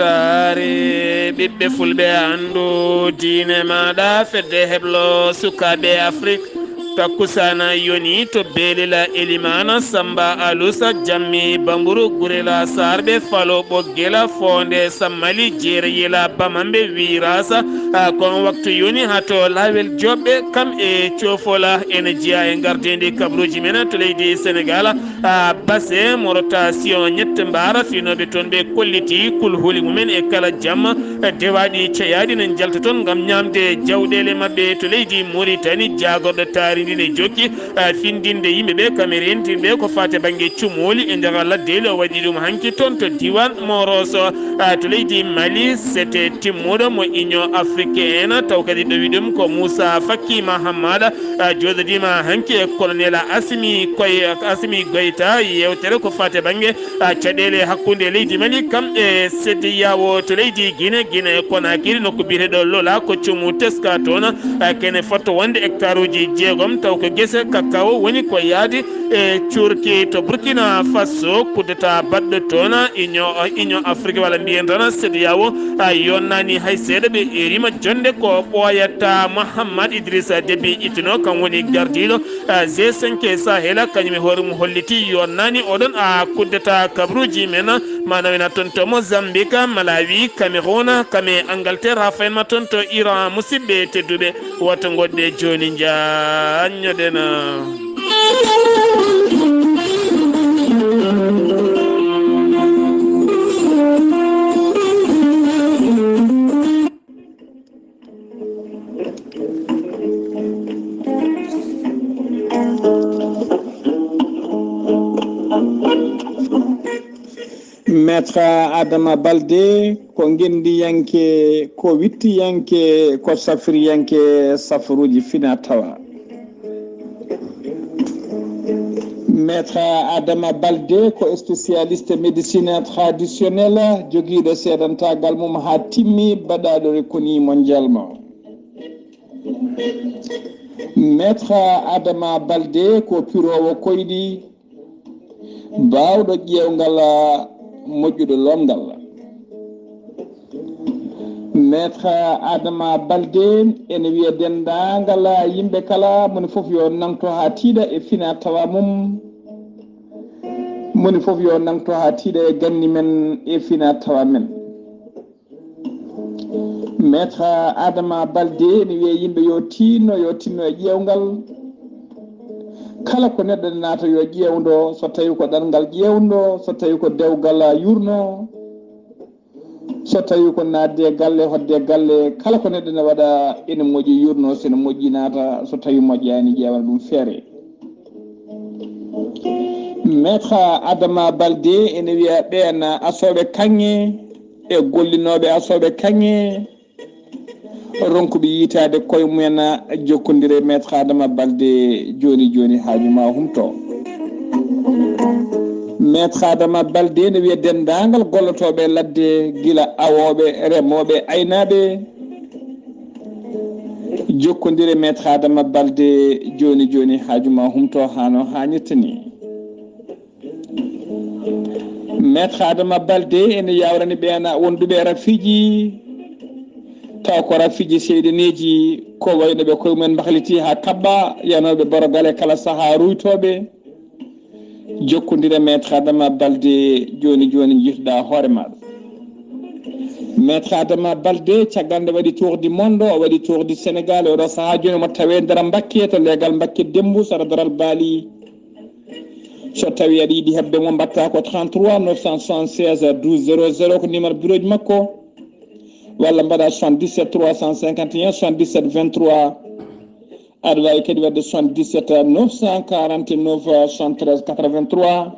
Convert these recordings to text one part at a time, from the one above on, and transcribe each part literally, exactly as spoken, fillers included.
Saare ɓiɓɓe fulɓe anndu diine maaɗa fedde heblo sukaaɓe Afrik. Takkusana yoni to Belila Elimana Samba Alusa Jammi Bamburu Gurela Sarɓe Falo Ɓoggela Fonde Sammali Jeere Yela Bamamɓe Wirasa. A kon waktu yoni ha to Lawel Joɓɓe kam e Cofola ene jeya e gardendi kabruji men to leydi Senegal. A base mo rotation ñette mbaara finoɓe toon ɓe kolliti kulhuli mumen e kala jamma dewaɗi ceyaɗi ne jalta toon ngam ñamde jawɗele maɓɓe to leydi Mauritanie. Jagorɗo taaridi ne jokki a findinde yimɓe ɓe kame rentinɓe ko fate bangge cumoli e nder laddeli o waɗi ɗum hanki toon to diwan Moroso a to leydi Mali. Sete timmuɗo mo Union Africaine taw kadi ɗowi ɗum ko Moussa Fakki Mahamada a jooɗodima hanki e colonel Assimi Koy Assimi Goïta yewtere ko fate bangge a caɗele hakkunde leydi Mali kam e CEDEAO to leydi Guinée. Guinée Conakry nokku biyeteɗo Lola ko cumu teska toon a kene fotto wonde hectare uji jeegom taw ko gese kakao woni ko yaadi e curki to Burkina Faso. Kudeta baɗɗo toon Union Union Afrique walla mbiyen tan CEDEAO a yonnani hay seeɗa ɓe erima jonde ko ɓooyata Mahammad Idrissa Déby ittuno kam woni gardiɗo a G cinq e Sahel kañum e hoore mum holliti yonnani oɗon a kuddeta kabruji men manam ena toon to Mozambique, Malawi, Cameroun, kame Angleterre ha fayin ma toon to Iran. Musidɓe tedduɓe woto goɗɗe joni jaññoɗen. Maître Adama Balde ko ngendiyanke, ko wittiyanke, ko safriyanke safaruuji fina tawa. Maître Adama Balde ko spécialiste médecine traditionnelle, jogiiɗo seedantaagal mum haa timmi, baɗaaɗo reconnu mondialement. Maître Adama Balde ko piroowo koyɗi, baawɗo ƴeewngal, moƴƴuɗo loomngal. Maître Adama Balde ene wiya denndaangal yimɓe kala, moni fof yo nangto haa tiiɗa e fina tawa mum, moni fof yo nangto haa tiiɗa e ganni men e fina tawa men. Maître Adama Balde ene wiya yimɓe yo tinno, yo tinno e ƴeewngal. Kala ko neɗɗo naata yo ƴeewndo, so tawi ko ɗanngal ƴeewndo, so tawi ko dewgal yurno, so tawi ko naatde galle, hoɗde galle, kala ko neɗɗo ne waɗa ene moƴƴi yurno, so ene moƴƴi naata, so tawi moƴƴaani ƴeewana ɗum feere. Maître Adama Balde ene wiya ɓeen asooɓe kaŋŋe e gollinooɓe asooɓe kaŋŋe ronkuɓe yiytaade koye mumen jokkondire Maître Adama Balde jooni jooni haaju ma humto. Maître Adama Balde ene wiya denndaangal gollotooɓe ladde gila awooɓe remooɓe aynaaɓe. Jokkondire Maître Adama Balde jooni jooni haaju ma humto hano haanirta ni. Maître Adama Balde ene yawrani ɓeena wonduɓe e rafiiji taw ko rafiiji seyɗeneeji ko wayno ɓe koye mumen mbahliti ha kaɓɓa yanooɓe borogal e kala saha ruytooɓe. Jokkondire Maître Adama Balde jooni jooni jiitoɗa hoore maɗa. Maître Adama Balde caggal nde waɗi tour du monde o waɗi tour du Sénégal e oɗo saha jooni omo tawe dara Mbakke to leegal Mbakke Dembu sara daral Baali. So tawi aɗa yiɗi heɓde mo mbatta ko trente-trois neuf cent soixante-seize douze zéro zéro ko numéro bureau ji makko. Walla mbaɗa soixante-dix-sept trois cent cinquante et un soixante-dix-sept vingt-trois. Aɗa waawi kadi waɗde soixante-dix-sept neuf cent quarante-neuf soixante-treize quatre-vingt-trois.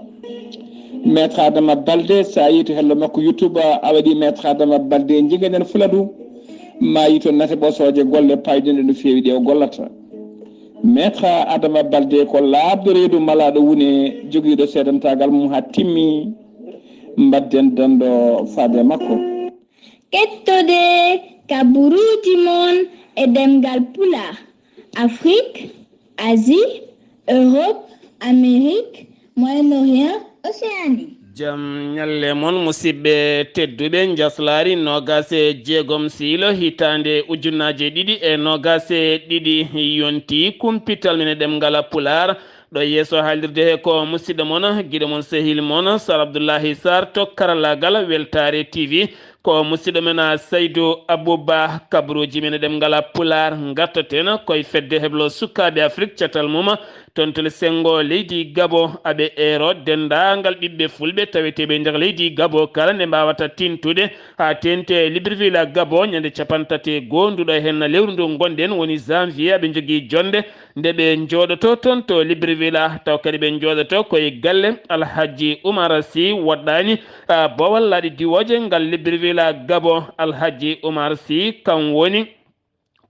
Maître Adama Balde, so a yii to hello makko YouTube, a waɗi Maître Adama Balde, njigaɗen Fuladu. Ma yii to nate ɓosooje golle payɗinɗe no feewi ɗe o gollata. Maître Adama Balde ko laaɓɗo reedu malaaɗo wune, jogiiɗo seedantaagal mum haa timmi. Mbaɗden dando faade makko. Kettode kaburuuji mon e ɗemngal Pulaar, Afrik, Asie, Europe, Amérique, Moyen-Orient, Océanie. Jam ñalle mon, musidɓe tedduɓe. Njaslaari noogaas e jeegom siilo hitaande ujunaaji ɗiɗi e noogaas e ɗiɗi yonti. Kumpital men e ɗemngal Pulaar, ɗo yeeso haalirde he ko musidɗo mon, giɗo mon, sehil mon, Sar Abdullahi Sar to karallaagal Weltaare T V. Ko musidɗo men, a, Saydu Abuba. Kabruuji men e ɗemngal Pulaar ngartaten koye fedde heblo sukaaɓe Afrik, catal mum toon to le senngo leydi Gabo. Aɓe eero denndaangal ɓiɓɓe fulɓe taweteeɓe e nder leydi Gabo kala nde mbaawata tintude haa teeŋti Libreville Gabo, ñande cappanɗe tati e goo nduɗo heen lewru ndu ngonɗen, woni janvier. Aɓe njogii jonnde nde ɓe njooɗoto toon to Libreville, taw kadi ɓe njooɗoto koye galle Alhaji Umar Sy Woɗɗaani, a, Bowal Laaɗe Diwooje ngal Libreville Gabo. Alhaji Umar Sy kam woni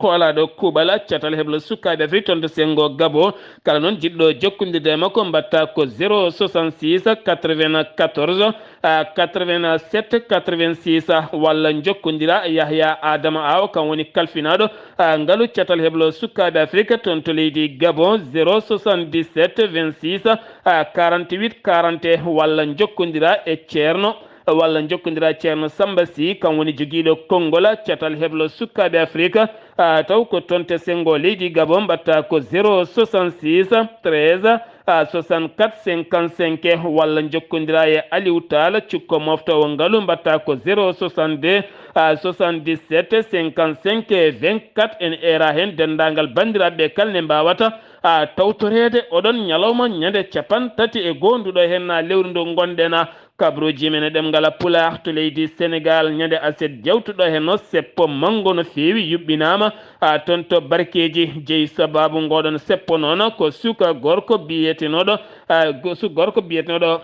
koolaaɗo kuuɓal catal heblo sukaaɓe Afrik toon to senngo Gabo. Kala noon jiɗɗo jokkondirde e makko, mbaɗta ko zéro soixante-six quatre-vingt-quatorze, a, quatre-vingt-sept quatre-vingt-six, walla njokkondira Yahya Adama Aw, kam woni kalfinaaɗo, a, ngalu catal heblo sukaaɓe Afrik toon to leydi Gabo, zéro soixante-dix-sept vingt-six, a, quarante-huit quarante, walla njokkondira e Ceerno, walla njokkondira Ceerno Samba Sy, kam woni jogiiɗo konngol catal heblo sukaaɓe Afrik, a, taw ko toon to senngo leydi Gabo, mbaɗta ko zéro soixante-six treize, a, soixante-quatre cinquante-cinq, walla njokkondira e Aliou Tall, cukko moftoowo ngalu, mbaɗta ko zéro soixante-deux, a, soixante-dix-sept cinquante-cinq vingt-quatre. En eera heen denndaangal banndiraaɓe kala ne mbaawata, a, tawtoreede oɗon ñalawma ñande cappanɗe tati e goo nduɗo heen lewru ndu ngonɗen, a, kabruuji men e ɗemngal Pulaar to leydi Senegaal, ñande aset jawtuɗo heen o seppo manngo no feewi yuɓɓinaama, a, toon to Barkeeji. Jeyi sabaabu ngooɗoon seppo noon ko suka gorko biyetenooɗo, a, go-, su-, gorko biyetenooɗo,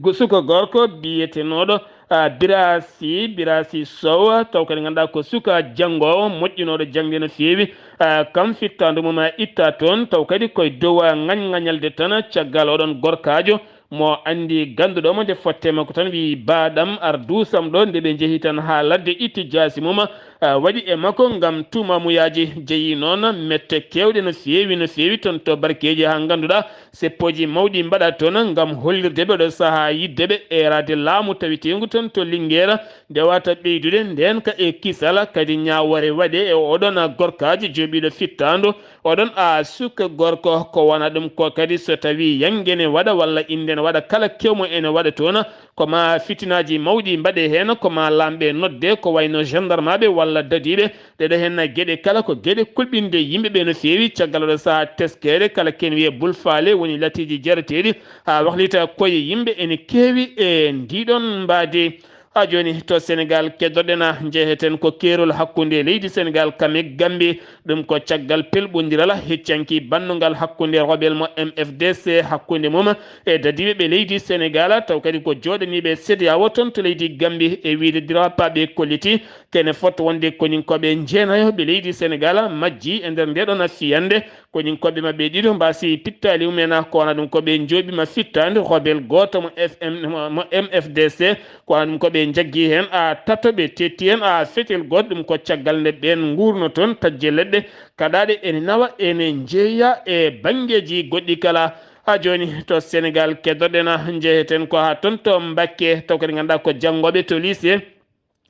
go-, suka gorko biyetenooɗo, a, Birasi, Birasi Sow, taw kadi ngannduɗaa ko suka janngoowo moƴƴinooɗo jaŋde no feewi, a, kam fittaandu mum a itta toon, taw kadi koye dow, a, ŋañ-ŋañalde tan caggal oɗon gorkaajo mo anndi gannduɗo mo nde fotte makko tan wiyi, "Baaɗam, ar duusam ɗo." Nde ɓe njehi tan haa ladde, itti jaasi mum, a, waɗi e makko ngam tuumamuyaaji. Jeyi noon mette keewɗe no feewi, no feewi toon to Barkeeji, haa ngannduɗaa seppooji mawɗi mbaɗa toon ngam hollirde ɓe ɗo sahaa yiɗde ɓe, eeraade laamu taweteengu toon to Lingeera nde wata ɓeydude ndeenka e kisal. Kadi ñaawoore waɗe e oɗon gorkaajo jooɓiiɗo fittaandu. Oɗon, a, suka gorko, ko wona ɗum ko kadi so tawii yannge ne waɗa walla innde ne waɗa, kala kewmo ene waɗa toon, ko ma fitinaaji mawɗi mbaɗe heen, ko ma laamɓe nodde, ko wayno gendarmaaɓe walla dadiiɓe. Ɗeɗo heen geɗe kala ko geɗe kulɓinde yimɓe ɓe no feewi. Caggal oɗo sahaa teskeede, kala ken wiyee bulfaale woni latiiji jareteeɗi, a, wahlita koye yimɓe ene keewi e ndiɗon mbaadi. Haa jooni to Senegaal keddoɗen, njeheten ko keerol hakkunde leydi Senegaal kam e Gambi. Ɗum ko caggal pelɓondiral heccanki bannungal hakkunde rebel mo M F D C, hakkunde mum e dadiiɓe ɓe leydi Senegaal, taw kadi ko jooɗaniiɓe CEDEAO toon to leydi Gambi, e wiyde dirapaɓe kolliti kene fot wonde koninkooɓe jeenayo ɓe leydi Senegaal majji e nder ndeɗon fiyannde. Koninkooɓe maɓɓe ɗiɗo mbaasi pittaali mumen, ko wona ɗum ko ɓe njooɓima fittaande rebel gooto mo F M, mo, mo M F D C, ko wona ɗum ko ɓe njaggi heen, a, tato, ɓe tetti heen, a, fetel gooto. Ɗum ko caggal nde ɓeen nguurno toon, tajje leɗɗe kaɗaaɗe ene nawa, ene njeeya e banngeeji goɗɗi kala. Haa jooni to Senegaal keddoɗen, njeheten ko haa toon to Mbakke, taw kadi ngannduɗaa ko janngooɓe to lycée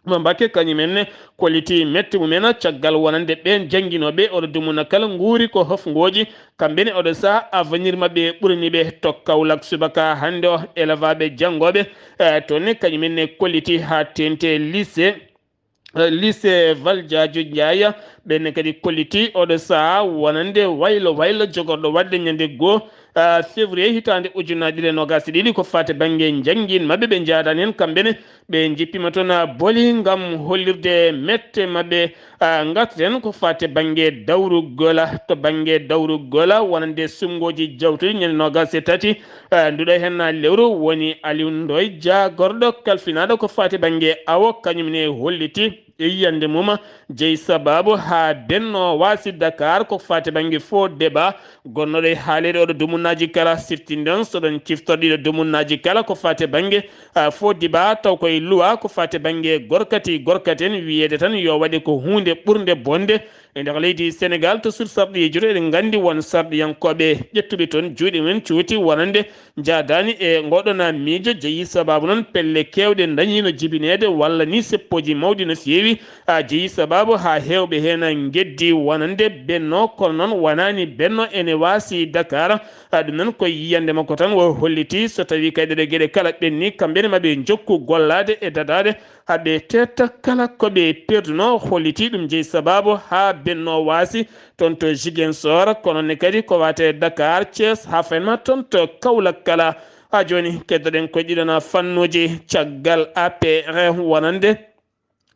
mo Mbakke, kañum en ne kolliti mette mumen caggal wonande ɓeen jannginooɓe oɗo dumuna kala nguuri ko hofngooji. Kamɓe ne oɗo saha avenir maɓɓe ɓurani ɓe. To Kaolack subaka hannde o, elevaaɓe janngooɓe, eh, toon ne kañum en ne kolliti haa teeŋti lycée, eh, lycée Valdiodio Ndiaye. Ɓeen ne kadi kolliti oɗo saha wonande waylo waylo jogorɗo waɗde ñande goo, ah, février hitaande ujunnaji ɗiɗi e noogaas e ɗiɗi, ko faati bannge njanngin maɓɓe. Ɓe njaadaani heen kamɓe ne, ɓe njippima toon, ah, boli ngam hollirde mette maɓɓe. Ah, ngarten ko faati bannge dawrugol, to bannge dawrugol wonande suɓngooji jawtuɗi ñande noogaas e tati, ah, nduɗo heen lewru, woni Aliou Ndoye Dia, gorɗo kalfinaaɗo ko faati bannge awo, kañum ne holliti e yiyannde mum jeyi sabaabu haa Benno Waasi Dakar ko faati bannge faux débat. Gonnooɗo e haaleede oɗo dumunnaaji kala, sirtinde on soɗon ciftorɗiiɗo dumunnaaji kala ko faati bannge, ah, faux débat, taw koye luwa ko faati bannge gorkati gorkaten, wiyeede tan yo waɗe ko huunde ɓurnde bonde, E nder leydi Senegal, to suudu sarɗiiji to, eɗen nganndi won sarɗiyankooɓe ƴettuɓe toon juuɗe mumen cuuti wonande njaadaani e ngoɗona miijo, jeyi sabaabu noon pelle keewɗe ndañiino jibineede walla ni seppooji mawɗi no feewi, a jeyi sabaabu haa heewɓe heen ngeddi wonande Benno, kono noon wonaani Benno ene waasi Dakar. A ɗum noon ko yiyannde makko tan o holliti, so tawii kadi ɗe geɗe kala ɓenni, kamɓe ne maɓe njokku gollaade e dadaade, haa ɓe teetta kala ko ɓe perduno, holliti ɗum jeyi sabaabu haa Benno waasi toon to Ziguinchor, kono ne kadi ko wate Dakar, Thiès, haa fayma toon to Kaolack kala. Haa jooni keddoɗen ko ɗiɗon fannuuji caggal A P R wonande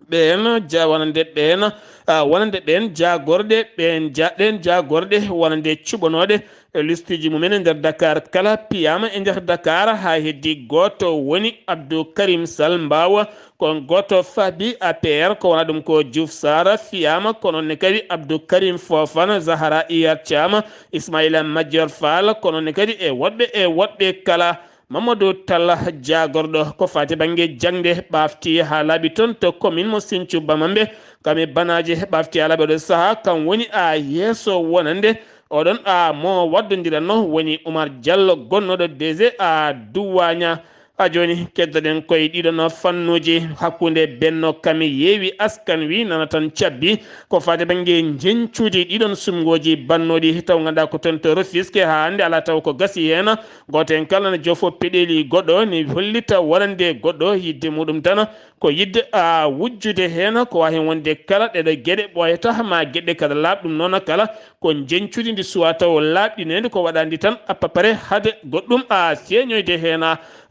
ɓeen ja-, wonande ɓeen, ah, wonande ɓeen jaagorɗe, ɓeen ja-, ɗeen jaagorɗe wonande cuɓanooɗe listuuji mumen e nder Dakar kala piyaama e nder Dakar haa heddi gooto woni Abdou Karim Sall Mbawa, ko gooto faabi A P R, ko wona ɗum ko Diouf Sarr fiyaama, kono ne kadi Abdou Karim Fofana, Zahara Iyar Thiam, Ismaïla Madior Fall, kono ne kadi e woɗɓe e woɗɓe kala. Mamadou Talla jaagorɗo ko faati bannge jaŋde ɓaafti haa laaɓi toon to commune mo Sinthiou Bamambé, kam e banaaje ɓaafti haa laaɓi oɗo sahaa, kam woni a yeeso wonande oɗon a mo waddondiranno woni Oumar Diallo gonnooɗo D G a Duwaña. Haa jooni keddoɗen koye ɗiɗon fannuuji hakkunde Benno kam e Yewwi Askan Wi nana tan cabbi. Ko faati bannge njeñcuuji ɗiɗon sumngooji bannooɗi taw ngannduɗaa ko toon to Rufisque haa hannde alaa taw ko gasi heen. Gooto heen kala ne jofo peɗeeli goɗɗo ne hollita wonande goɗɗo yiɗde muɗum tan ko yiɗde a wujjude heen ko waawi heen wonde kala ɗeɗo geɗe ɓooyata ma geɗe kala laaɓ ɗum noon kala ko njeñcuuji ndi suwaa taw laaɓɗineede ko waɗaandi tan à peu près hade goɗɗum a seeñoyde heen.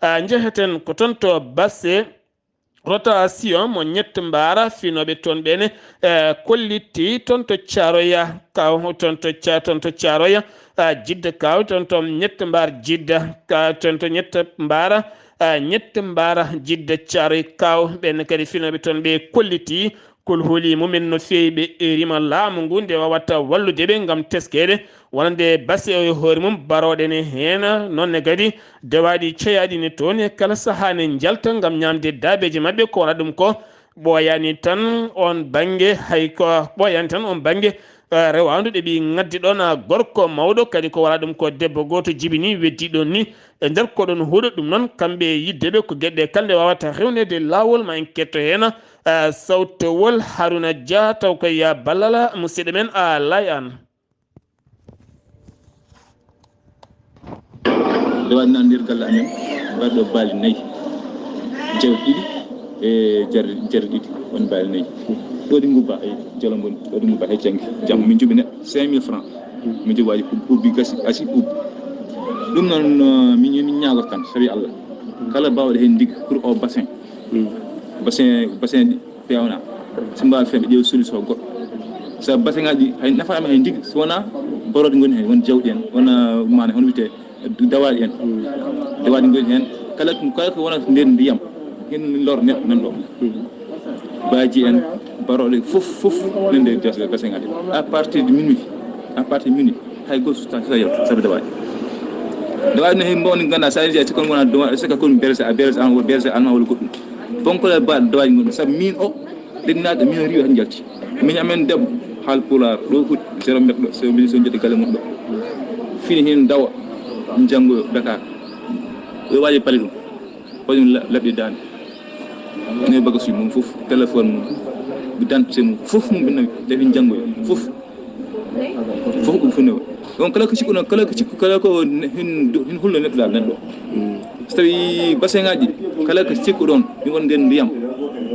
A njeheten ko toon to basse rotation mo ñett mbaara finooɓe toon ɓeene, eh, kollitti toon to Caroya, kaw toon to Ca-, toon to Caroya, ah, Jidda kaw toon to ñett mbaar Jidda, ka toon to ñett mbaara, ah, ñett mbaara Jidda Caroy kaw. Ɓeen kadi finooɓe toon ɓe kollitti kol hooli mumen no feewi ɓe erima laamu ngu nde wawata wallude ɓe ngam teskeede wonande base o e hoore mum barooɗe ne heen, noon ne kadi dewaaɗi ceyaaɗi ne toon e kala sahaa ne njalta ngam ñaamde daabeeje maɓɓe. Ko wona ɗum ko ɓooyaani tan oon bannge, hay ko ɓooyaani tan oon bannge, eh, rewaandu ɗe ɓi ngaddi ɗoon, ah, gorko mawɗo, kadi ko wona ɗum ko debbo gooto jibini weddi ɗoon ni e nder ko ɗoon huɗo. Ɗum noon kamɓe e yiɗde ɓe ko geɗe kala nde wawata rewneede laawol ma en ketto heen, ah, sawtowol Haruna Dia taw ko ya ballala musidɗo men a lay an. Nde waɗi nan nder galle amen, mbaɗɗo baali nayi, jawɗi ɗiɗi e jar-, jarɗi ɗiɗi, woni baali nayi. Ɗo ɗi ngubba, e jolom woni, ɗo ɗi ngubba, hay janngi. Jam, min njoɓi neɗɗo cinq mille francs. Min njoɓi waɗi ub-, ubbi gasi, asi ubbi. Ɗum noon, uh, min, min ñaagata tan, sabi Allah. Kala baawɗo heen ndig pour o bassin. Bassin, bassin peewna. So mbaawi feeɓde ƴeew solution goɗɗo. Sabu bateŋaaji ɗi, hay nafa amen hay ndigi, so wonaa borooɗe ngoni heen, won jawɗi en, wona maana, hono wiyetee, dawaaɗi en. Dawaaɗi ngoni heen, kala, kala ko wonata nder ndiyam, heen lor neɗɗo nan ɗo. Baaji en, barooɗe fof, fof nan nder jas-, bateŋaaji. À partir de minuit, à partir de minuit, hay gooto sustaaki so yalta, sabu dawaaɗi. Dawaaɗi no heen mawni ngannduɗaa, so a yii, si kon wonaa dawaaɗi, c'est que kon berse, a berse an, berse almaa walla goɗɗum. Bonko la ba dawaaji ngonɗo sabu min o ɗennaaɗo min riiwa tan jalti. Min amen debbo haal pulaar ɗo fuɗi zéro mètre ɗo so min so jodde galle mum ɗo. Fini heen dawa janngoyo Dakar. Ɗo waaji pali ɗum. Waɗi ɗum la-, laɓɓi daande. Ne bagasuji mum fof, téléphone mum, dentité mum fof mum ɓe nawi. Tawi janngoyo fof. Fof ɗum fof newa. Donc kala ko cikkuɗon, kala ko cikku, kala ko ne-, hin, hin hulno neɗɗo dal neɗɗo. So tawi baseŋaaji ɗi, kala ko cikkuɗon, mi won nder ndiyam,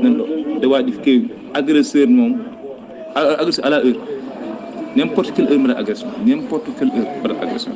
nan ɗo, dawaaɗi keewi. Agresseur noon, a-, agresseur à la heure. N'importe quelle heure mbaɗa agression. N'importe quelle heure mbaɗa agression.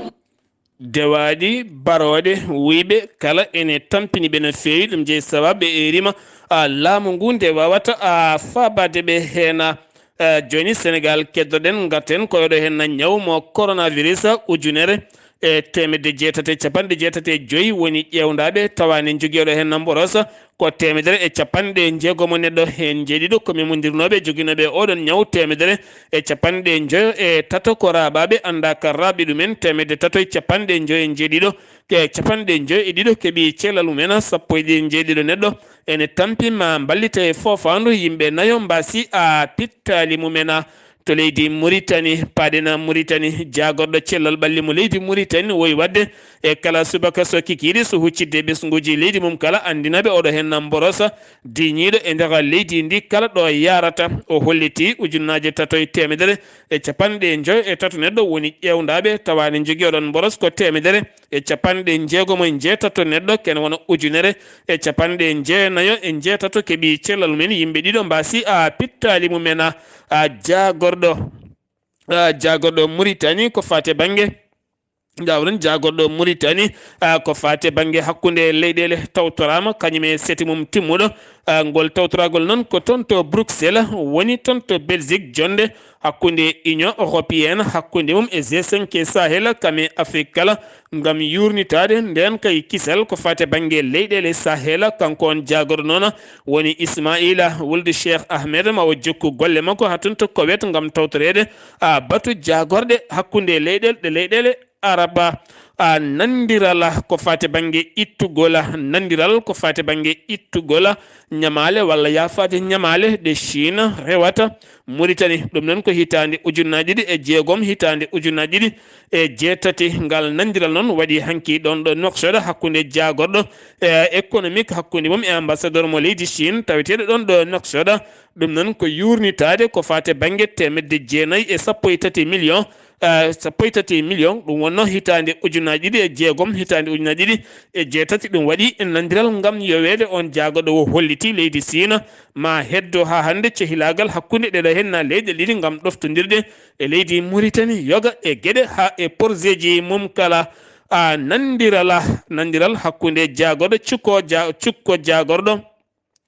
Dewaaɗi barooɗe wuyɓe kala ene tampini ɓe no feewi. Ɗum jeyi sababu ɓe erima, a, laamu ngu nde wawata, a, faabaade ɓe heen. A, jooni Senegal keddoɗen, ngarten ko oɗo heen ñaw mo coronavirus, ujunere e teemedde jeetati e capanɗe jeetati e joyi woni ƴeewndaaɓe tawa ne njogii oɗo heen mboros ko teemedere e capanɗe jeegom neɗɗo heen njeeɗiɗo ko memondirnooɓe joginooɓe oɗon ñaw, teemedere e capanɗe njoyo e tato ko raaɓaaɓe anndaa ka raaɓi ɗumen, teemedde tato e capanɗe njoyo e njeeɗiɗo e capanɗe njoyo e ɗiɗo keɓi ceelal mumen, sappo e ɗiɗi njeeɗiɗo neɗɗo ene tampi ma mballite e foofaandu, yimɓe nayo mbaasi a pittaali mumen. to leydi Muritani, paaɗen Muritani, jaagorɗo cellal ɓalli mo leydi Muritani woyi waɗde e kala subaka so kikiiɗe, so huccidde ɓesnguuji leydi mum kala, anndina ɓe oɗo heen mborosa diñiiɗo e nder leydi ndi kala ɗo yahrata. O holliti ujunnaaje tato e teemedere e capanɗe njoyo e tato neɗɗo woni ƴeewndaaɓe, tawa ne njogii oɗon mboros ko teemedere e capanɗe njeegomo e njeetato neɗɗo, kene wona ujunere e capanɗe jeenayo e njeetato keɓi cellal mum en. Yimɓe ɗiɗo mbaasi a pittaali mum en a, a jaagorɗo, a jaagorɗo Muritani ko faate bannge, njawren jaagorɗo Muritani, a, ko faate bannge hakkunde leyɗeele tawtoraama, kañum e seti mum timmuɗo. A, ngol tawtoragol noon ko toon to Bruxelles, woni toon to Belgique, jonnde hakkunde Union Européenne, hakkunde mum e G cinq e Sahel, kam e Afrique kala, ngam yuurnitaade ndeen kay kisal ko faate bannge leyɗeele Sahel. Kanko on jaagorɗo noon woni Ismaila wulde Cheikh Ahmed, ma o jokku golle makko haa toon to Kowet ngam tawtoreede, a, batu jaagorɗe hakkunde leyɗeele, ɗe leyɗeele Araba, a, nandirala ko faate bannge ittugol, nandiral ko faate bannge ittugol ñamaale walla yaafaade ñamaale ɗe Chine rewata Muritani. Ɗum noon ko hitaande ujunnaaji ɗiɗi e jeegom, hitaande ujunnaaji ɗiɗi e jeetati. Ngal nandiral noon waɗi hanki ɗoon ɗo Nouakchott hakkunde jaagorɗo, e, économique hakkunde mum e ambassadeur mo leydi Chine taweteeɗo ɗoon ɗo Nouakchott. Ɗum noon ko yuurnitaade ko faate bannge teemedde jeenayi e sappo e tati million, eh, sappo e tati million, ɗum wonnoo hitaande ujunnaaji ɗiɗi e jeegom, hitaande ujunnaaji ɗiɗi e jeetati. Ɗum waɗi e nandiral ngam yoweede on jaagorɗo o holliti leydi Siina ma heddo haa hannde cehilaagal hakkunde ɗeɗo heen na leyɗe ɗiɗi ngam ɗoftondirde e leydi Muritani yoga e geɗe haa e porzeeji mum kala. A nandirala, nandiral hakkunde jaagorɗo cukko ja-, cukko jaagorɗo,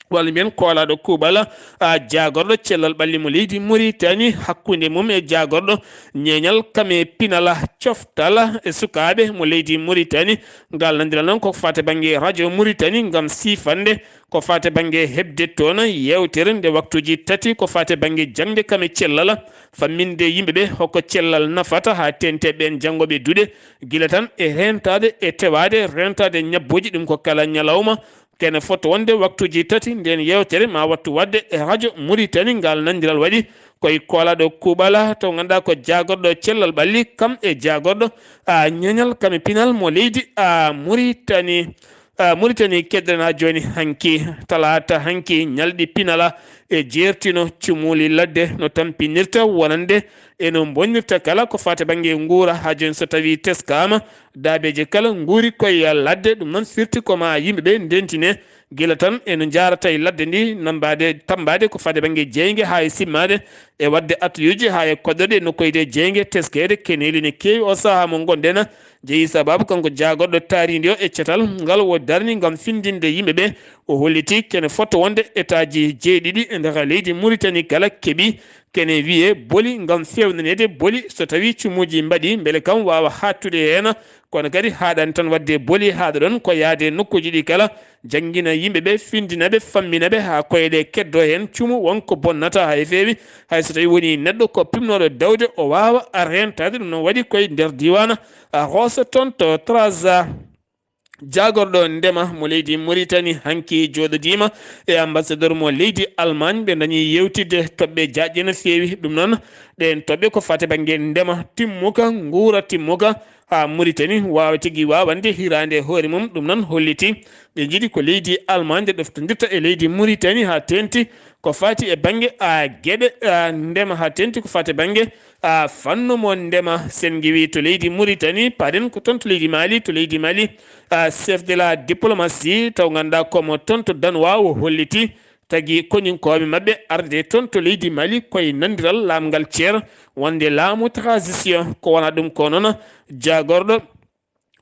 walla mbiyen koolaaɗo kuuɓal, a, jaagorɗo cellal ɓalli mo leydi Muritani, hakkunde mum e jaagorɗo ñeeñal kam e pinal coftal e sukaaɓe mo leydi Muritani. Ngal nandiral noon ko faate bannge radio Muritani ngam siifande ko faate bannge heɓde toon yeewtere nde waktuuji tati, ko faate bannge jaŋde kam e cellal, famminde yimɓe ɓe hoko cellal nafata haa teeŋti ɓeen janngooɓe duɗe, gila tan e reentaade e tewaade, reentaade ñabbuuji, ɗum ko kala ñalawma, kene foti wonde waktuuji tati. Ndeen yeewtere ma wattu waɗde e radio Muritani. Ngal nandiral waɗi ko e koolaaɗo kuuɓal to ngannduɗaa ko jaagorɗo cellal ɓalli kam e jaagorɗo, a, ñeeñal kam e pinal mo leydi, a, Muritani. A, Muritani keddana jooni hanki talaata, hanki ñalɗi pinala e jeertino cumuuli ladde no tampinirta wonande e no mbonnirta kala ko faati bannge nguura. Haa jooni so tawii teskaama daabeeje kala nguuri koye ladde, ɗum noon firti ko ma yimɓe ɓe ndentine gila tan e no njaarata e ladde ndi, nambaade, tammbaade ko faati bannge jeynge haa e simmaade e waɗde atuyuuji haa e koɗɗorɗe nokkoyde jeynge teskeede. Keneeli ne keewi o sahaa mo ngonɗen jeyi sababu kanko jaagorɗo taariindi o e catal ngal o darni ngam findinde yimɓe ɓe. O holliti kene fota wonde etaaji jeeɗiɗi e nder leydi Muritani kala keɓi kene wiyee boli ngam fewnaneede boli so tawii cumuuji mbaɗi mbele kam waawa haattude heen, kono kadi haaɗaani tan waɗde boli, haaɗa ɗoon ko yahde nokkuuji ɗi kala, janngina yimɓe ɓe, findina ɓe, fammina ɓe haa koye ɗe keddoo heen cumu won ko bonnata haa e feewi. Hay so tawii wonii neɗɗo ko pimnooɗo dawde, o waawa reentaade. Ɗum noon waɗi koye nder diiwaan a Hooso toon to Trarza. Jaagorɗo ndema mo leydi Muritani hanki jooɗodiima e ambassadeur mo leydi Allemagne. Ɓe ndañi yeewtidde toɓɓe jaaƴɗe no feewi. Ɗum noon, ɗeen toɓɓe ko faati bannge ndema timmuka, nguura timmuka, haa Muritani waawa tigi waawande hiraande hoore mum. Ɗum noon holliti ɓe njiɗi ko leydi Allemagne ɗoftondirta e leydi Muritani haa teeŋti ko faati e bannge, a, geɗe, a, ndema, haa teeŋti ko faati e bannge, a, fannu mo ndema. Sen ngiwi to leydi Muritani, paaɗen ko toon to leydi Mali. To leydi Mali, a, chef de la diplomatie taw ngannduɗaa ko mo toon to Danwa o holliti tagi koninkooɓe maɓɓe arde toon to leydi Mali koye nandiral laamgal ceer wonde laamu transition. Ko wona ɗum ko noon jaagorɗo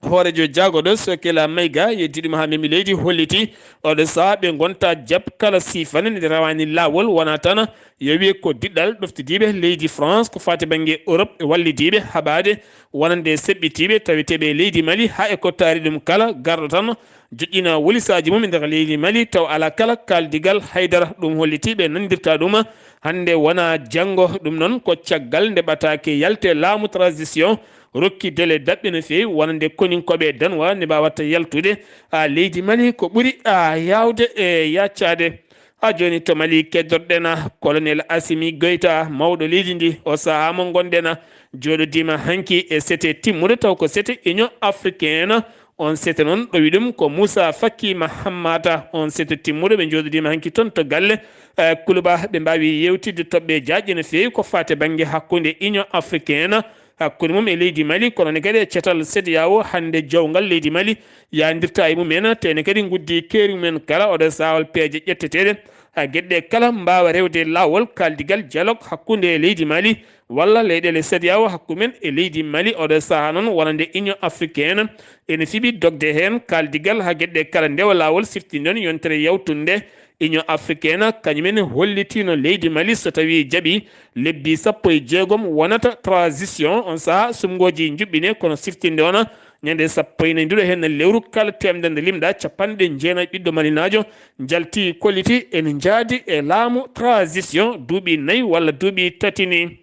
hooreejo jaagorɗo Sokela Mayga yeddi ɗum haa memi leydi holliti oɗo sahaa ɓe ngonta jab kala siifane nde rawaani laawol, wona tan yo wiye ko diɗɗal ɗoftidiiɓe leydi France ko faati bannge Europe e wallidiiɓe haɓaade wonande seɓɓitiiɓe taweteeɓe e leydi Mali haa e ko taari ɗum kala garɗo tan joƴƴina wolisaaji mum e nder leydi Mali taw alaa kala kaaldigal haydara. Ɗum holliti ɓe nandirta ɗum hannde wona janngo. Ɗum noon ko caggal nde ɓataake yalte laamu transition rokki dele daɓɓe no feewi wonande koninkooɓe Danwa ne mbaawata yaltude, a, leydi Mali ko ɓuri, a, yaawde e yaccaade. A jooni to Mali keddorɗen, colonel Assimi Goïta, mawɗo leydi ndi, o sahaa mo ngonɗen, jooɗodiima hanki e sete timmuɗo, taw ko sete Union africaine. On sete noon ɗowi ɗum ko Moussa Faki Mahammata. On sete timmuɗo ɓe njooɗodiima hanki toon to galle, eh, Kuluba. Ɓe mbaawi yeewtidde toɓɓe jaajɗe no feewi ko faati bannge hakkunde Union africaine, hakkunde mum e leydi Mali, kono ne kadi e cetal CEDEAO. Hannde jowgal leydi Mali yaandirta e mumen, tene kadi nguddii keeri mumen kala oɗo saawal peeje ƴetteteeɗe, ha geɗe kala mbaawa rewde laawol. Kaaldigal dialogue hakkunde leydi Mali walla leyɗeele CEDEAO hakkunde men e leydi Mali oɗo sahaa noon wonande Union africaine ene fiɓi dogde heen kaaldigal ha geɗe kala ndewa laawol. Siftinɗon yontere yawtunde Union africaine, kañum en hollitiino leydi Mali, so tawii jaɓii, lebbi sappo e jeegom wonata transition. On sahaa sumngooji njuɓɓine, kono siftinɗon ñande sappo e nayi nduɗo heen lewru, kala teemedere nde limɗa, capanɗe jeenayi ɓiɗɗo malinaajo njalti kolliti ene njaadi e laamu transition duuɓi nayi walla duuɓi tati ni.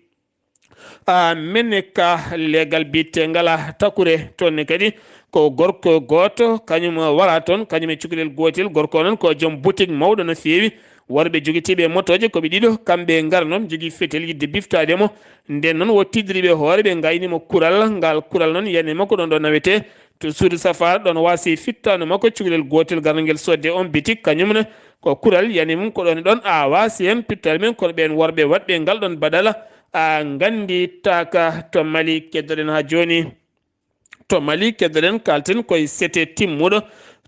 A menne ka leegal biyetengal Takure, toon ne kadi ko gorko gooto, kañum wara toon, kañum e cukalel gootel. Gorko o noon ko joom boutique mawɗo no feewi. Worɓe jogitiiɓe motooje ko ɓe ɗiɗo, kamɓe ngara noon, jogii fetel yiɗde biftaade mo. Ndeen noon, o tiddiri ɓe hoore, ɓe ngayni mo kural. Ngal kural noon, yani makko ɗoon ɗo nawetee to suudu safaara, ɗoon waasi fittaandu makko, cukalel gootel garangel sodde on bitik, kañum ne ko kural yani mum, ko ɗoon e ɗoon a waasi heen pittaade men, kono ɓeen worɓe waɗɓe ngal ɗoon badala a nganndi taaka. To Mali keddoɗen haa jooni. To Mali keddoɗen, kaalten koye sete timmuɗo,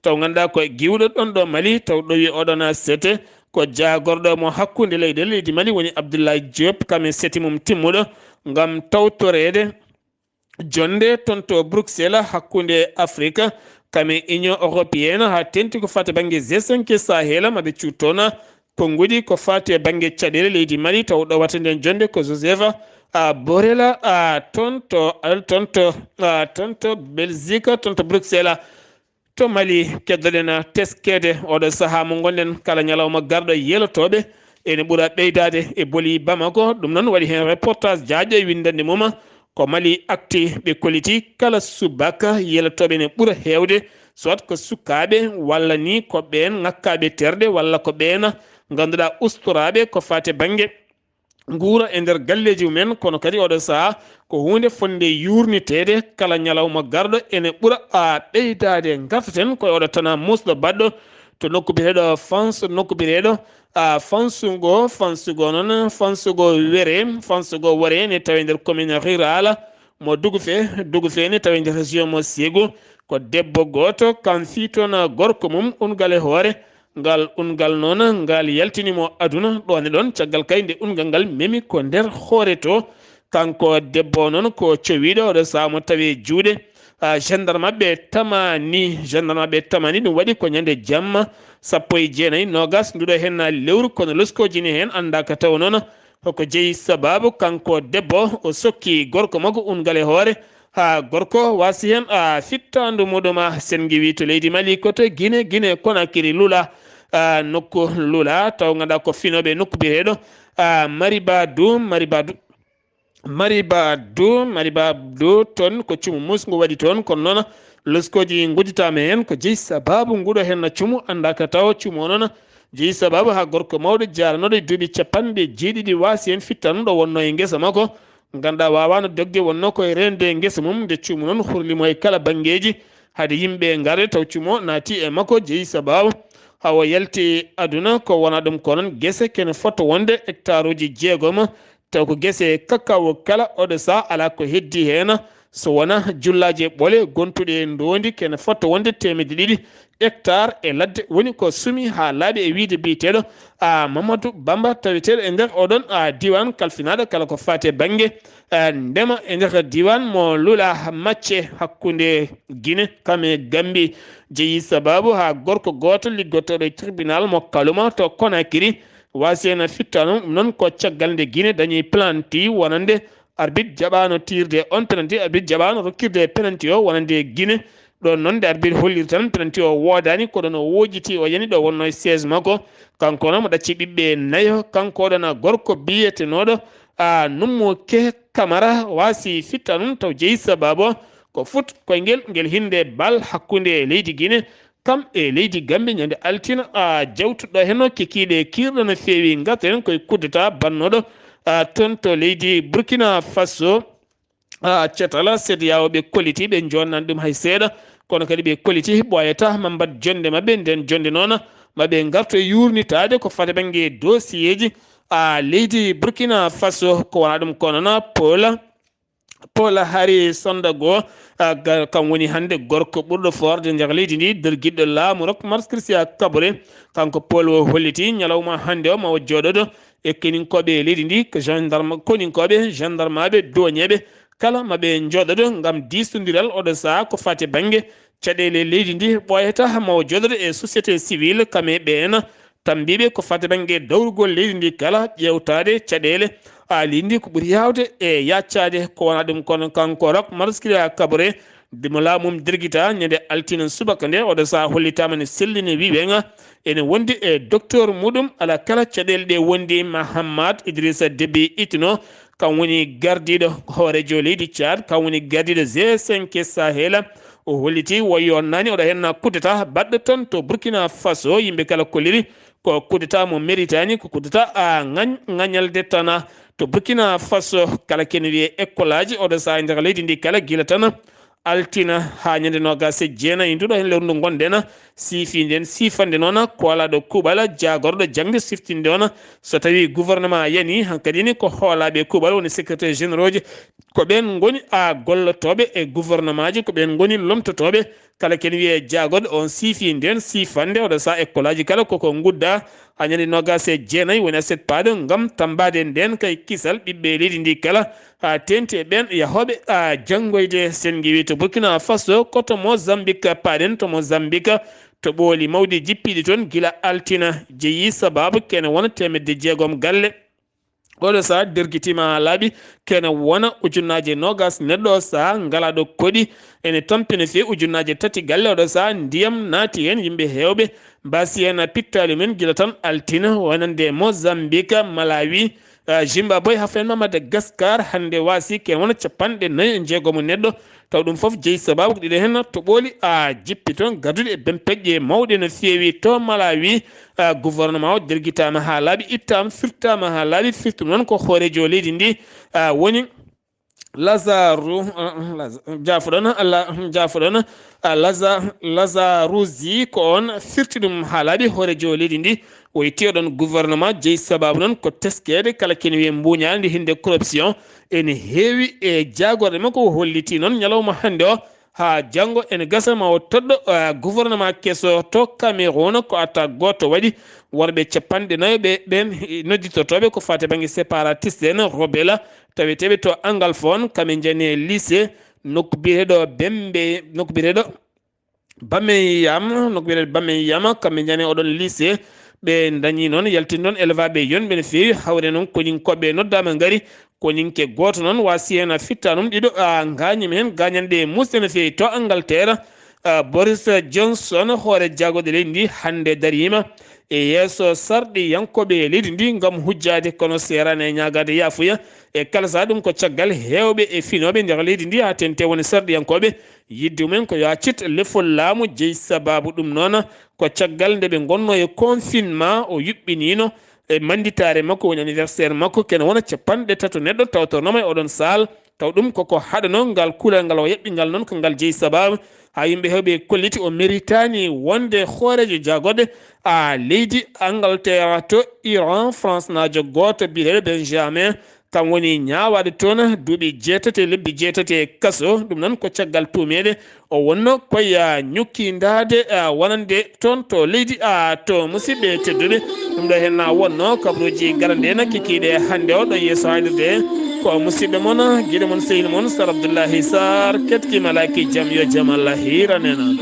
taw ngannduɗaa koye giwɗo ɗoon ɗo Mali, taw ɗowi oɗon sete ko jaagorɗo mo hakkunde leyɗe leydi Mali woni Abdoulaye Diop, kam e sete mum timmuɗo ngam tawtoreede jonnde toon to Bruxelles hakkunde Afrique, kam e Union Européenne, haa teeŋti ko faati bannge G cinq Sahel, maɓe cuut toon konnguɗi ko faati e bannge caɗeele leydi Mali, taw ɗowata nden jonnde ko Joseph, a, Borrell, a, toon to, a, toon to, a, toon to Belgique, toon to Bruxelles. To Mali, keddoɗen teskeede oɗo sahaa mo ngonɗen, kala ñalawma garɗo yeelotooɓe ene ɓura ɓeydaade e boli Bamako. Ɗum noon waɗi heen reportage jaajɗo e winndannde mum ko Mali Actu. Ɓe kolliti kala subaka yeelotooɓe ene ɓura heewde, soit ko sukaaɓe walla ni ko ɓeen ŋakkaaɓe terɗe walla ko ɓeen ngannduɗaa ustoraaɓe ko faati bannge nguura e nder galleeji mumen, kono kadi oɗo sahaa ko huunde fotnde yuurniteede. Kala ñalawma garɗo ene ɓura a ɓeydaade. Ngartaten koye oɗo tana muusɗo baɗɗo to nokku biyeteeɗo Fans, nokku biyeteeɗo, a, Fansugo, Fansugo noon, Fansugo Were, Fansugo Wore ne tawi nder commune rurale mo Dugufe, Dugufe ne tawi nder région mo Ségou. Ko debbo gooto kam fii toon gorko mum ungal e hoore. Ngal ungal noon, ngal yaltini mo aduna ɗoon e ɗoon. Caggal kay nde ungal ngal memi ko nder hoore to, kanko debbo o noon ko cowiiɗo, oɗo sahaa mo tawi e juuɗe, a, gendarme ɓe tamani, gendarme ɓe tamani. Ɗum waɗi ko ñande jamma sappo e jeenayi, noogas nduɗo heen lewru, kono loskooji ne heen anndaa ka taw noon hoko jeyi sababu. Kanko debbo o sokki gorko makko ungal e hoore, haa gorko waasi heen, a, fittaandu muɗum. A, sen ngiwii to leydi Mali, ko to Gine, Gine Konakiri, Lula, a, nokku Lula, taw ngannduɗaa ko finooɓe nokku biyeteeɗo, a, Maribadu, Maribadu, Maribadu, Maribadu, toon ko cumu muus ngu waɗi toon, kono noon loskooji ngudditaama heen ko jeyi sababu nguɗo heen cumu, anndaa ka taw cumu o noon jeyi sababu haa gorko mawɗo jaaranooɗo e duuɓi capanɗe jeeɗiɗi waasi heen fittaandu ɗo wonnoo e ngesa makko. Ngannduɗaa waawaano dogde, wonnoo ko e reende ngesa mum, nde cuumu noon hurli mo e kala banngeeji. Hade yimɓe ngarde taw cuumu o naati e makko, jeyi sababu haa o yalti aduna. Ko wonaa ɗum ko noon, gese kene fota wonde hectare uji jeegom, taw ko gese kakawo kala, oɗo sahaa alaa ko heddii heen so wonaa jullaaje ɓole gontuɗe e ndoondi, kene fota wonde teemedde ɗiɗi hectare e ladde woni ko sumi haa laaɓi, e wiyde biyeteeɗo, a, Mamadou Bamba, taweteeɗo e nder oɗon, a, diiwaan kalfinaaɗo kala ko faati e bannge, a, ndema e nder diiwaan mo Lula Macce hakkunde Gine kam e Gambi. Jeyi sababu haa gorko gooto liggotooɗo e tribunal mo Kaluma to Konakiri waasi heen fittaandu. Ɗum noon ko caggal nde Gine dañi penalty wonande arbitre jaɓaano tiirde on penalty, arbitre jaɓaano rokkirde penalty o wonande Gine. Ɗoon noon nde arbitre holliri tan penalty o woodaani, ko ɗoon o woojiti, o yani ɗo wonnoo e siège makko. Kanko noon mo ɗacci ɓiɓɓe nayo, kanko ɗoon gorko biyetenooɗo, a, Nummo Ke Kamara waasi fittaandu taw jeyi sababu ko foot koyngel ngel hinnde bal hakkunde leydi Gine kam e leydi Gambie ñande altine, a jawtuɗo heno kikiiɗe kiirɗe no feewi. Ngarten koye coup d'état bannooɗo, a, toon to leydi Burkina Faso. A, cetala C E D E A O ɓe kolliti, ɓe jonnani ɗum hay seeɗa, kono kadi ɓe kolliti ɓooyata ma mbaɗ jonnde maɓɓe. Nden jonnde noon maɓe ngarto e yuurnitaade ko fati bannge dossier ji, a, leydi Burkina Faso. Ko wona ɗum ko noon Paul Paul Hari Sandago, a, ga-, kam woni hannde gorko ɓurɗo foorde nder leydi ndi, dergiɗɗo laamu Rock Marc Christian Kaboré. Kanko Paul o holliti ñalawma hannde o ma o jooɗoɗo e keninkooɓe leydi ndi, ko gendarme, koninkooɓe, gendarmaaɓe, duwañeeɓe, kala ma ɓe njooɗoɗo ngam diisondiral oɗo sahaa ko fati bannge caɗeele leydi ndi. Ɓooyata ma o jooɗoɗo e société civile, kam e ɓeen tambiiɓe ko fati bannge dawrugol leydi ndi kala, ƴeewtaade caɗeele, a, leydi ndi ko ɓuri yaawde e yaaccaade. Ko wona ɗum kono kanko Rock Marc Christian Kaboré, dimo laamu mum dergita ñande altine subaka nde, oɗo sahaa hollitaama ne sellini wiɓe nga ene wondi e docteur muɗum. Ala kala caɗeele ɗe wondi, Mahamat Idrissa Déby Itno, kam woni gardiiɗo hooreejo leydi Tchad, kam woni gardiiɗo G cinq Sahel. O holliti wayi o naani oɗo henna coup d'état baɗɗo toon to Burkina Faso. Yimɓe kala kolliri ko coup d'état mo Mauritanie, ko coup d'état a ŋañ-, ŋañalde tana to Burkina Faso. Kala ken wiye école aji oɗo sahaa nder leydi ndi kala gila tan altina haa ñande noogaas e jeenayi nduɗo heen lewru ndu ngonɗen, siifi nden siifande noon koolaaɗo kuuɓal, jaagorɗo jaŋde siftinde on. So tawii gouvernement yani, hankadi ni ko hoolaaɓe kuuɓal woni secrétaire généraux ji, ko ɓeen ngoni a gollotooɓe e gouvernement ji, ko ɓeen ngoni lomtotooɓe. Kala ken wiye jaagorɗo on siifi nden siifande, oɗo sahaa école aji kala koko ngudda, haa ñande noogaas e jeenayi woni aset paaɗo ngam tambaade nden kay kisal ɓiɓɓe leydi ndi kala, haa teenti e ɓeen yahooɓe a janngoyde. Sen ngiwi to Burkina Faso, ko to Mozambique paaɗen, to Mozambique to ɓooli mawɗi jippiiɗi toon gila altina jeyi sababu kene wona teemedde jeegom galle. Oɗo sahaa dergitiima haa laaɓi, kene wona ujunnaaje noogaas neɗɗo o sahaa ngalaaɗo koɗi, ene tampina feewi ujunnaaje tati galle. Oɗo sahaa ndiyam naati heen, yimɓe heewɓe mbaasi heen pittaali mum gila tan altina, wonande Mozambique, Malawi, a, Zimbabwe, haa fenma Madagascar, hannde waasi kene wona capanɗe nayi e jeegom neɗɗo. Taw ɗum fof jeyi sababu ko ɗiɗo heen to ɓooli a jippi toon, gadduɗi e bempeƴƴe mawɗe no feewi to Malawi. A, gouvernement o dergitaama haa laaɓi, ittaama, firtaama haa laaɓi. Firtum noon ko hooreejo leydi ndi, a, woni Lazaru, a, Laza-, jaafoɗon, La-, jaafoɗon, a, Laza-, Lazaruzi, ko on firti ɗum haa laaɓi. Hooreejo leydi ndi o yetti oɗon gouvernement jeyi sababu noon ko teskeede kala kene wiye mbuuñaali ndi hinde corruption ene heewi e jaagorɗe makko. O holliti noon ñalawma hannde o haa janngo ene gasa ma o toɗɗo, a, gouvernement keso to Cameroun. Ko attaque gooto waɗi, worɓe capanɗe nayo ɓe, ɓeen nodditotooɓe ko fate bannge séparatiste en, rebelle, taweteeɓe to Anglophone, kamɓe njani e lycée, nokku biyeteeɗo Bembe, nokku biyeteeɗo Bameyam, nokku biyeteeɗo Bameyam, kamɓe njani oɗon lycée. Ɓe ndañi noon yaltinde ɗon élève aɓe yonɓe no feewi, hawre noon koninkooɓe noddaama ngari, koninke gooto noon waasi heen a fitta ɗum, ɗiɗo a ngaañiima heen gaañanɗe muusɗe no feewi. To Angleterre, a, Boris Johnson, hoore jaagorɗe leydi ndi, hannde dariima e yeeso sarɗiyankooɓe leydi ndi ngam hujjaade, kono seeraani e ñaagaade yaafuya. E kala sahaa ɗum ko caggal heewɓe e finooɓe nder leydi ndi, haa teeŋti woni sarɗiyankooɓe, yiɗde mumen ko yo accit lefol laamu. Jeyi sababu ɗum noon ko caggal nde ɓe ngonnoo e confinement, o yuɓɓiniino e mannditaare makko, woni anniversaire makko, kene wona capanɗe tato neɗɗo tawtornooma e oɗon saal. Taw ɗum koko haɗanoo ngal kuulal ngal o yaɓɓi ngal noon, ko ngal jeyi sababu haa yimɓe heewɓe kolliti o meritaani wonde hooreejo jaagorɗe a leydi Angleterre. To Iran, France naajo gooto biyeteeɗo Benjamin, kam woni ñaawaaɗo toon duuɓi jeetati e lebbi jeetati e kaso. Ɗum noon ko caggal tuumeede o wonno koye ñukkindaade, a, wonande toon to leydi, a, to. Musidɓe tedduɓe, ɗum ɗo heen na wonno kabaruuji gaɗanɗe na kikiiɗe hannde o ɗo yeeso haalirde. Ko musidɓe mon, giɗo mon, sehil mon, Sar Abdullahi Sar, ketki malaki jam, yo jam Allah hiiran en.